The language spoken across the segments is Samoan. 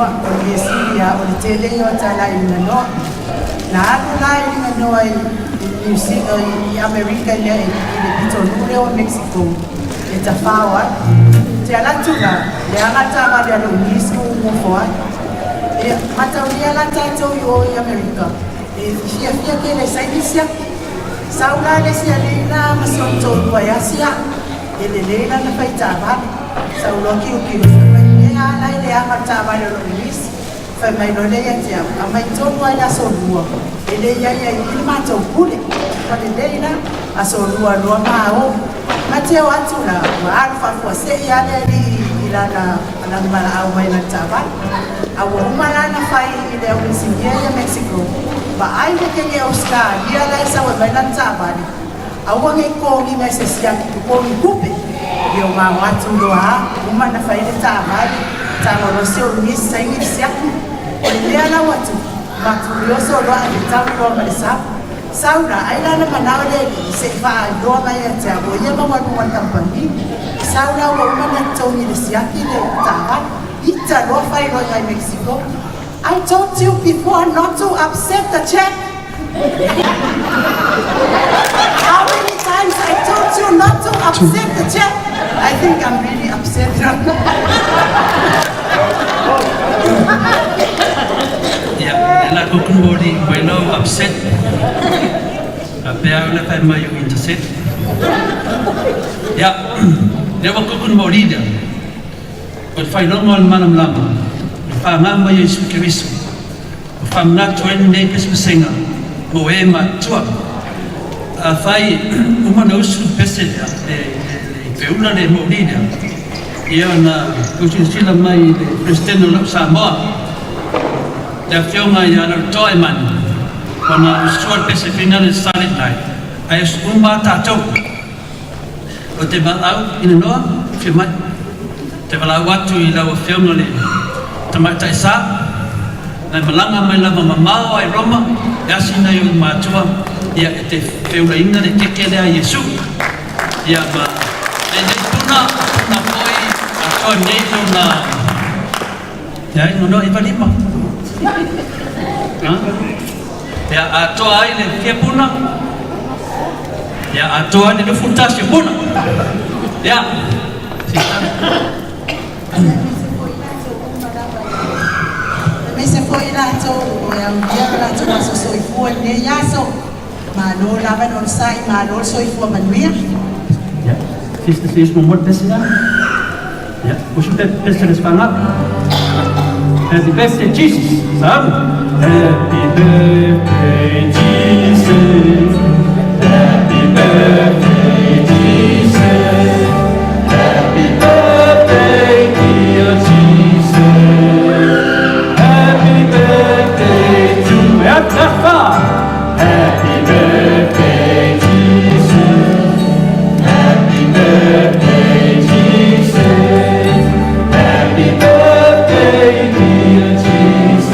Noa, o le mea sili lava o le tele ia o talaiga noa. Na alu la i Liganoa i Niu Sila i Amerika i le pitonuu lea o Mexico e tafao ai. Te alu atu la, leaga le taavale a lou niece ma ou nofo ai. Ia, mataulia la tatou i o i Amerika, e fiafia tele e saini siaki. Sau la le isi alii la ma si ona toalua e asi au, e lelei lana fai taavale. Sau loa tilotilo fai mai, mea a la e leaga le taavale a lou niece. Fai mai loa lea ia te au, aumai tonu lava i le aso Lua, e le i ai ai i i le matou pule. Ua lelei la, aso Lua loa ma o. Ma te o atu la, ua alu faafuasei lava le alii i lana lanu valaau mai lana taavale. A ua uma la ona fai i le au inisinia ia Mexico, vaai le keke Ausetalia la e sau e aumai lana taavale, aua ne i totogiina e se siaki totogi tupe. Ia ua o atu loa lava, uma ona fai le taavale, tago loa si ou niece saini le siaki. O le mea la ua tupu, matuioso loa ae fetaui loa ma le sau. Sau la, ai la na manao le alii se i faailoa mai ia te au, o ia maualuga o le kamupani. Sau la ua uma ona totogi le siaki le taavale. Ita loa fai loa i Mexico. I told you before not to upset the check. How many times I told you not to upset the check? I think I'm really upset right now. Ia, e la kukunu moli mai lau upset. A pea au le fai mai o intercept. Ia, lea ua kukunu moli lea. O le faailoga o le malamalama, o le fāgā mai o Iesu Keriso, ua faamanatu ai lenei pesepesega mo e matutua. Afai uma ona usu le pese lea, le feula le moli lea, ia ona tou silasila mai i le Peresetene o lau Samoa, le Afioga ia Lautoa Emanu, ona usua le pese fina le Silent Night, ae usu uma lava tatou. O te valaau i le noa, afio mai. Te valaau atu i lau Afioga le Tamaitai Sa, na e malaga mai lava mamao lava i Roma, e asi nai ou matua, ia e te feulaina le keke lea a Iesu. Ia ma lenei puna, puna foi atoa nei lona, te ai nonoa iva lima. Ha? Ia atoa ai le fia puna, ia atoa ai le 21 o puna. Ia, Aemaise foi i latou o e aulia lo latou aso soifua i lenei aso. Malo lava le onosai, malo le soifua manuia. Yeah. Sister says one more pese now. Yeah. Usu pe pese le spanga. Happy birthday Jesus. Samu. Happy birthday Jesus. Happy birthday Jesus. Happy birthday dear Jesus. Happy birthday to Happy birthday Jesus. Happy birthday Jesus. Happy birthday dear Jesus.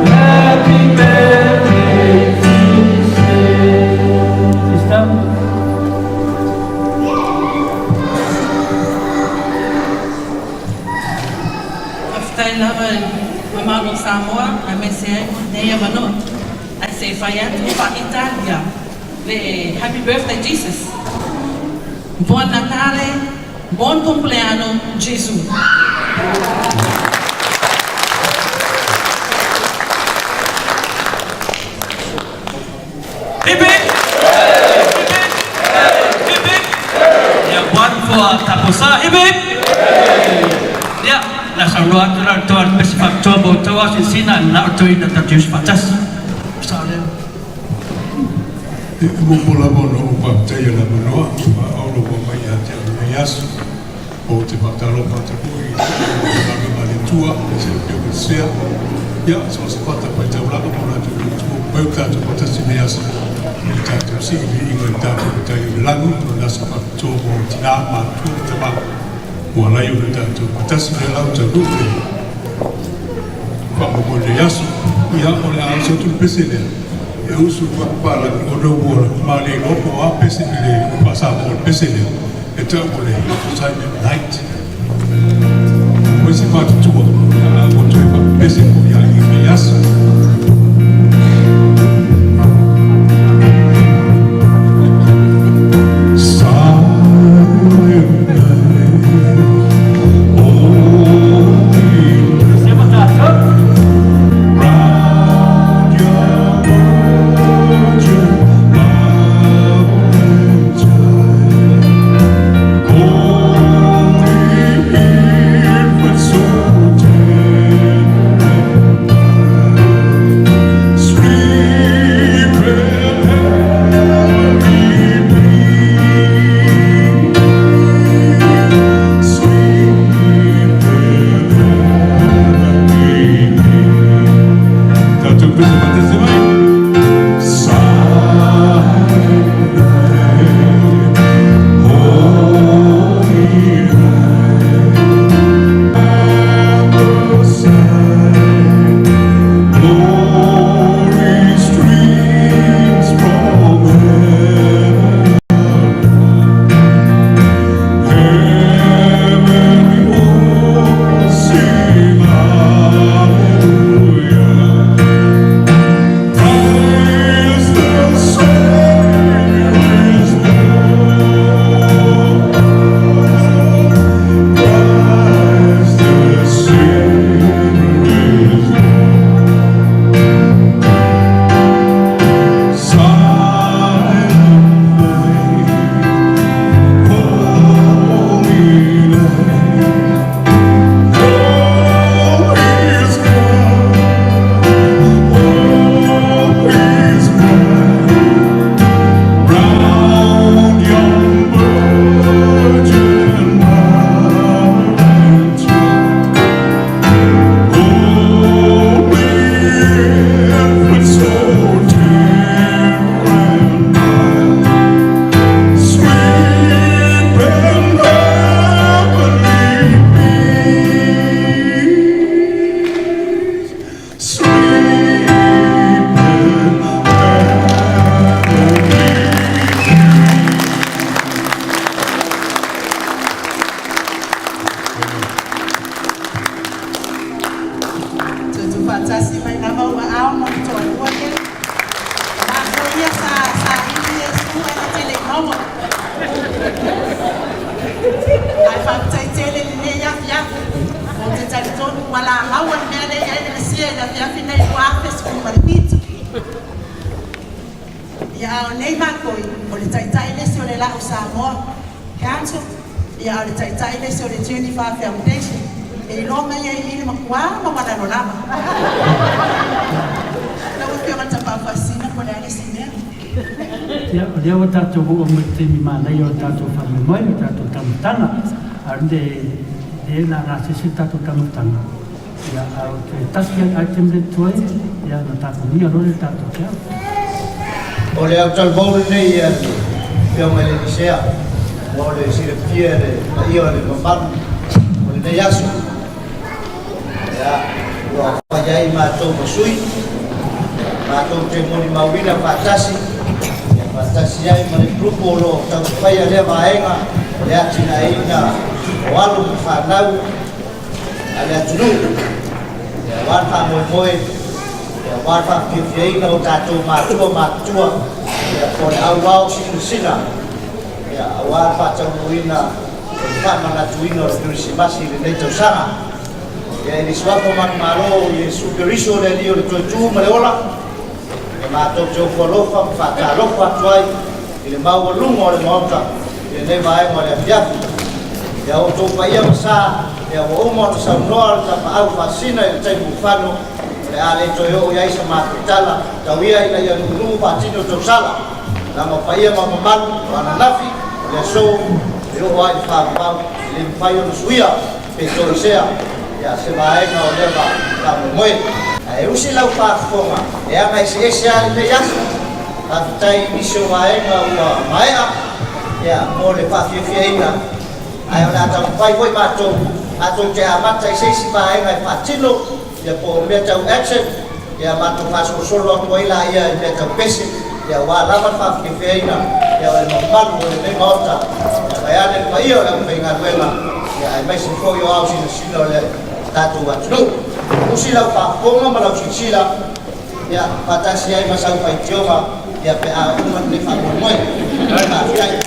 Happy birthday Jesus. Sister. Faafetai lava i le mamalu o Samoa aemaise ai mo lenei avanoa. Ae se i fai atu faa-Italia le Happy Birthday Jesus. Buon Natale, buon compleanno Gesù. Hip hip! Hip hip! Hip hip! Ia one for Taposa. Hip hip! Ia, la saunoa atu la le toa le pese faapitoa mo outou asiasiga na o toeaina tatou te usu faatasi. Sao lea. E muamua lava ona ou faafetaia le avanoa ua aoloa mai ia te au i lenei aso. Ou te faatalofa atu foi i le galuega a le Atua, aemaise le Afioga i le Sea, ia, so o se fatafaitaulaga ma o latou tautua ua mafai ona tatou faatasi i lenei aso i le tatou sii viiga i le tatou Matai o le Lagi, o le aso faapitoa mo tina, matutua ma tama ua ala ai ona tatou faatasi. O lea la ua taunuu le faamoemoe i lenei aso, ia, o le a oso atu le pese lea e usu i le faapapalagi ona ua ma le iloa po o a pese i le faa-Samoa o le pese lea. E tau o le Silent Night. O isi matutua, pese po i ai i lenei aso. Silent night, holy night, round yon virgin mother and child, holy infant, so tender and mild, sleep in heavenly peace, sleep in heavenly peace. Tatou pese faatasi mai. Silent night, holy night, at the sight, glory streams from heaven above. Heavenly hosts sing hallelujah. Christ the Savior is born. Christ the Savior is born. Silent night, holy night, all is gone, all is bright. Round yon virgin mother and child, holy infant, so tender and mild, sleep in heavenly peace, sleep in heavenly Tuutufaatasi mai lava ua ao ma le toalua ia. Matou ia sa saili Iesu ae na te le i maua. Ae faafetai tele i lenei afiafi. Ou te talitonu ua lagaua le mea lea e i ai le Mesia i le afiafi nei 2017. Ia a o nei makoi, o le taitai le isi o le Lau Samoa Council, ia a o le taitai le isi o le Journey Far Foundation, e iloa mai ai i i le makuā maualalo lava. Lau Afioga i le Tapaau Faasisina po o le a le isi mea? Ia, o lea ua tatou oo mai i le taimi manaia o le tatou faamoemoe, o le tatou taumafataga. A o le lea na gasese le tatou taumafataga, ia, a o te tasi lava le item lea e totoe, ia, ona tatou uia loa lea i le tatou kea. O le autalavou lenei a le Afioga i le Elisea mo le silafia e le paia o le mamalu o lenei aso. Ia, ua fai ai matou ma sui, matou te molimauina faatasi, ia faatasi ai ma le grupo o lo o taumafaia lea vaega o le atinaeina o alo ma fanau a le atunuu, ia, aua le faamoemoe, ia, aua le faafiafiaina o tatou matua matutua, ia, po o le auao sinasina, ia, aua le faataunuuina o le faamanatuina o le Kerisimasi i lenei tausaga. Ia, i le suafa manumalo o Iesu Keriso o le Alii o le Toetū ma le Ola, e matou te ofo alofa ma faatalofa atu ai i le maualuga o le Maota i lenei vaega o le afiafi. Ia outou paia ma sa, ia ua uma ona saunoa le Tapaau Faasina i le taimi ufano, o le a le toe oo i ai sa matou tala, tau ia ina ia nuunuu faatino tausala. Lama paia ma mamalu o ananafi, o le aso, e oo lava i le faavavau, e le mafai ona suia pe toesea ia se vaega o lea faamoemoe. Ae usi lau faafofoga e aga eseese lava lenei aso. Faafetai i nisi o vaega ua maea ia mo le faafiafiaina, ae o le a taumafai foi matou matou te amata i se isi vaega e faatino ia po o mea tau action ia matou faasolosolo atu ai laia i mea tau pese ia aua lava le faafiafiaina ia o le mamalu o lenei Maota ia vaeane le paia o le aufaigaluega ia aemaise foi o ao sinasina o le tatou atunuu. Usi lau faafofoga ma lau silasila, ia, faatasi ai ma sau faitioga, ia, pe a uma lenei faamoemoe. Faafetai.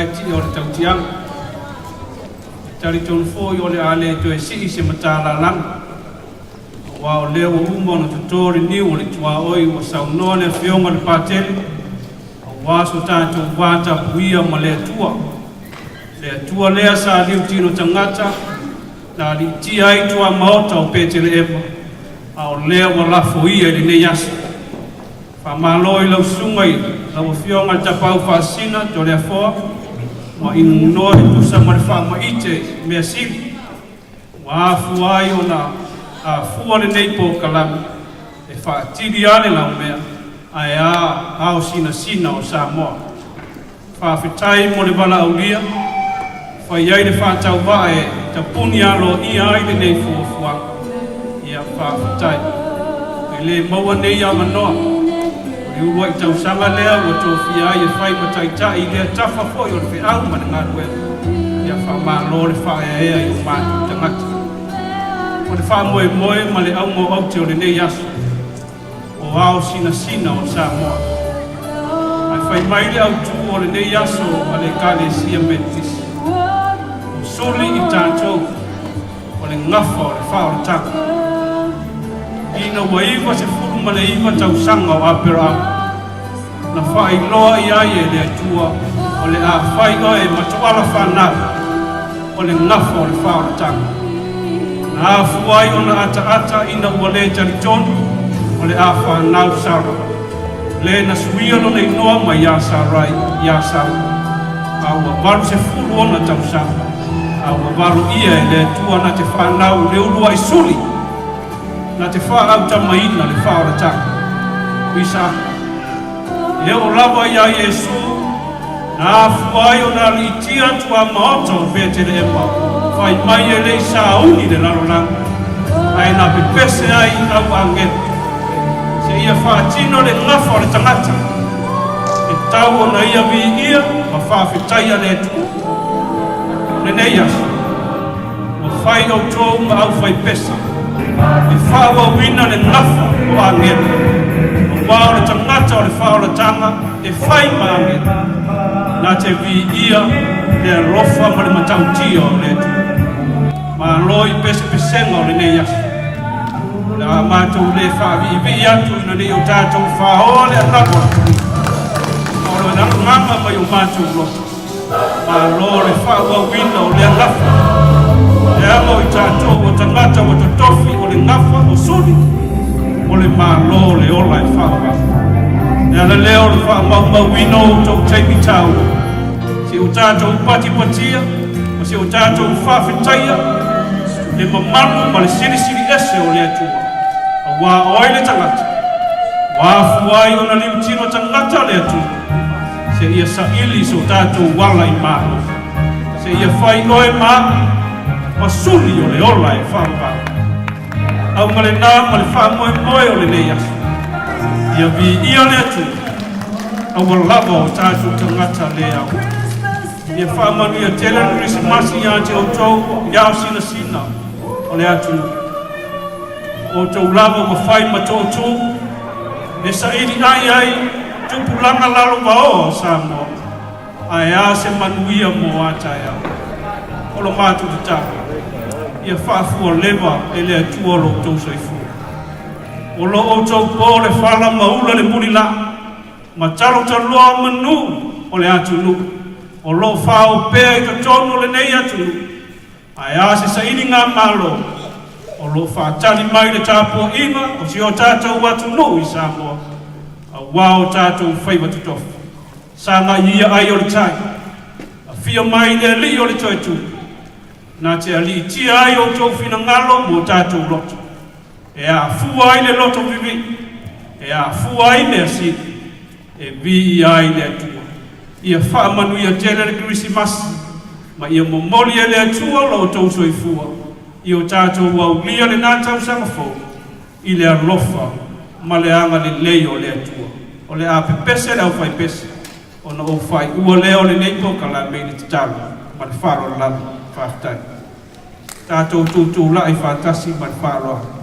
ae ti'a o le tautiaga. E talitonu foi o le a le toe sii se matalalaga, auā o lea ua uma ona totō le niu o le tuaoi ua saunoa le Afioga i le Patele, auā so tatou va tapuia ma le Atua. Le Atua lea sa liutino tagata na aliitia ai tuamaota o Peteleema, a o lea ua lafoia i lenei aso. Faamalo i lau susuga i lau Afioga i le Tapaau Faasisina Toleafoa ua inunoa e tusa ma le faamaite i mea sili ua afua ai ona afua lenei polokalame e faatili lava le laumea ae a ao sinasina o Samoa. Faafetai mo le valaaulia, fai ai le faatauvaa e tapuni aloaia ai lenei fuafuaga. Ia faafetai. E le maua nei avanoa. O le uluai tausaga lea ua tofia ai e fai ma taitai i lea tafa foi o le feau ma le galuega. Ia faamalo le faaeaea i o matou tagata. O le faamoemoe ma le auga o aute o lenei aso, o ao sinasina o Samoa. Ae fai mai le autū o lenei aso a le Ekalesia Metotisi, O suli i tatou, o le gafa o le faaolataga. Ina ua 99 tausaga o Aperahama, na faailoa i ai e le Atua o le a fai oe ma toala fanau, o le gafa o le faaolataga. Na afua ai ona ataata ina ua le talitonu o le a fanau Sara, le na suia lona inoa mai iā Sarai iā Sara, a ua 80 ona tausaga, a ua valoia e le Atua na te fanau le uluai suli, na te faaautamaina le faaolataga. O Isaaka. E oo lava iā Iesu, na afua ai ona aliitia tuamaota o Peteleema, fai mai e le i sauni le lalolagi, ae na pepese ai i au agelu, seia faatino le gafa o le tagata, e tau ona ia viia ma faafetaia le Atua. O lenei aso, Ua fai outou ma aufaipese e faaauauina le gafa o agelu, aua o le tagata o le faaolataga e fai ma agelu, na te viia le alofa ma le matautia o le Atua. Malo i pesepesega o lenei aso. O le a matou le faaviivii atu ina ne i o tatou faoa le anapo o le atunuu, a o le agaga mai o matou loto. Malo le faaauauina o lea gafa. Leaga o i tatou o tagata ua totofi o le gafa o suli o le Malo le ola e faaauau. Le ala lea o le faamaumauina o outou taimi taua, si o tatou patipatia ma si o tatou faafetaia le mamalu ma le silisili ese o le Atua, auā o ai le tagata ua afua ai ona liutino tagata le Atua. Seia saili so tatou ala i Malo. Seia fai oe ma au, ma suli o le ola e faavavau. Auga lena ma le faamoemoe o lenei aso. Ia viia le Atua, aua lava o tatou tagata le ao. Ia faamanuia tele le Kerisimasi ia te outou i ao sinasina o le atunuu. O outou lava ua fai ma tootū, e saili ai ai tupulaga lalovaoa o Samoa, ae a se manuia mo a taeao. O lo matou tatalo, ia faafualeva e le Atua lo outou soifua. O lo outou po le fala ma ula le mulila, ma talotaloa manu o le atunuu, o lo o faaoo pea i totonu o lenei atunuu, Ae a se sailiga Malo o lo o faatali mai le tapuaiga o si o tatou atunuu i Samoa, auā o tatou faiva totofi. Sagai ia ai o le tai, afio mai le Alii o le Toetuli, na te aliitia ai outou finagalo mo tatou loto, e afua ai le loto vivii, e afua ai mea sili, e viia ai le Atua. Ia faamanuia tele le Kerisimasi, ma ia momoli e le Atua lo outou soifua i o tatou aulia lena tausaga fou i le alofa ma le agalelei o le Atua. O le a pepese le aufaipese ona ou faaiua lea o lenei polokalame i le tatalo ma le faaaloalo lava. Faafetai. Tatou tutulai faatasi ma le faaaloalo.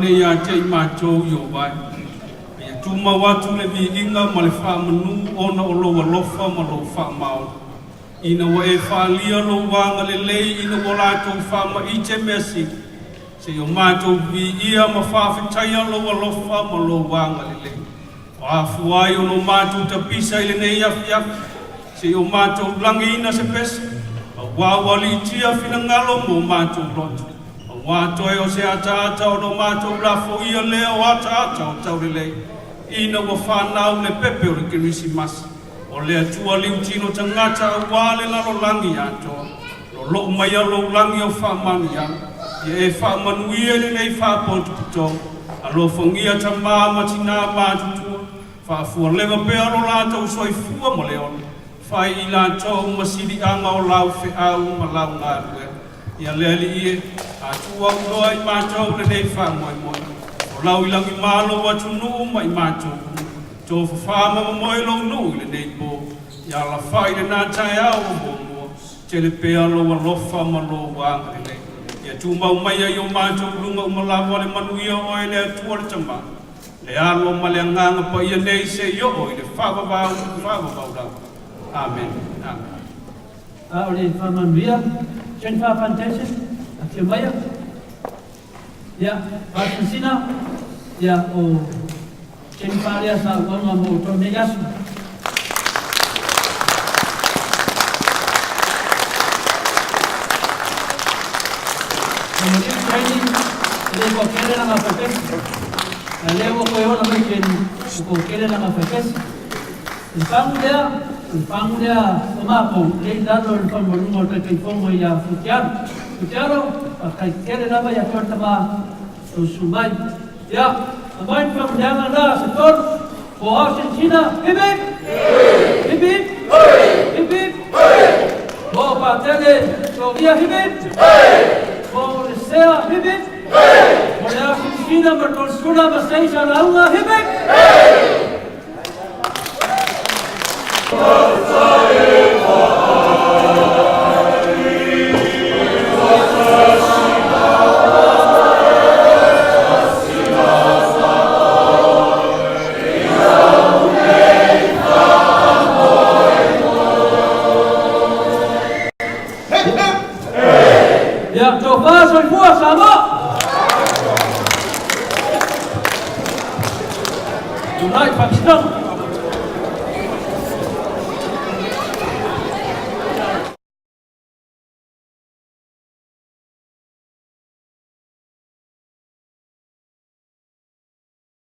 lenei ia te i matou i o vae. Ia tumau atu le viiga ma le faamanu ona o lou alofa ma lou faamaoni. Ina ua e faaalia lou agalelei ina ua latou faamaite measili, seia o matou viia ma faafetaia lou alofa ma lou agalelei. Ua afua ai ona o matou tapisa i lenei afiafi, seia o matou lagiina se pese, auā ua aliitia finagalo ma o matou loto. Auā toe o se ataata ona o matou lafoia lea o ataata o taulelei, ina ua fanau le pepe o le Kerisimasi, o le Atua liutino tagata auā le lalolagi atoa. Lolo'u mai lou lagi o faamanuiaga, ia e faamanuia i lenei faapotopotoga. Alofagia tamā ma tinā matutua, faafualeva pea lo latou soifua ma le ola, fai i latou ma siliaga o lau feau ma lau galuega. Ia le Alii e, a tuuaunoa i matou lenei faamoemoe. O lau i lagi malo atunuu ma i matou uma. Tofafā ma momoe lou nuu i lenei po. Ia alafai lena taeao o muamua. Tele pea lou alofa ma lou agalelei. Ia tumau mai ai o matou luga uma lava le manuia o oe le Atua le Tama. Le Alo ma le Agaga Paia nei seia oo i le faavavau faavavau lava. Amen. Amen. A o le faamanuia, Jennifer Plantation, afio maia. Ia, faasilasila, ia, o Jennifer lea sa auauna mo outou nei aso. O le new training, e le toatele lana faipesi. A lea ua toe ola mai Jenny, ua toatele lana faipesi. O le fagu lea, o le fagu lea o matou, lea i lalo o le faamaluga o le Taitaifono ia Futialo. Futialo, faafetai tele lava ia te oe le tama lou susu mai. Ia, aumai ni faamanuiaga na se tolu, po Argentina, hip hip! Hip hip! Hip hip! Po Patele Soria, hip hip! Po Lesea, hip hip! Po le Argentina ma le Tolesula ma seisa lauga, hip hip! Ia, tofa soifua Samoa! Tulai faamasinoga.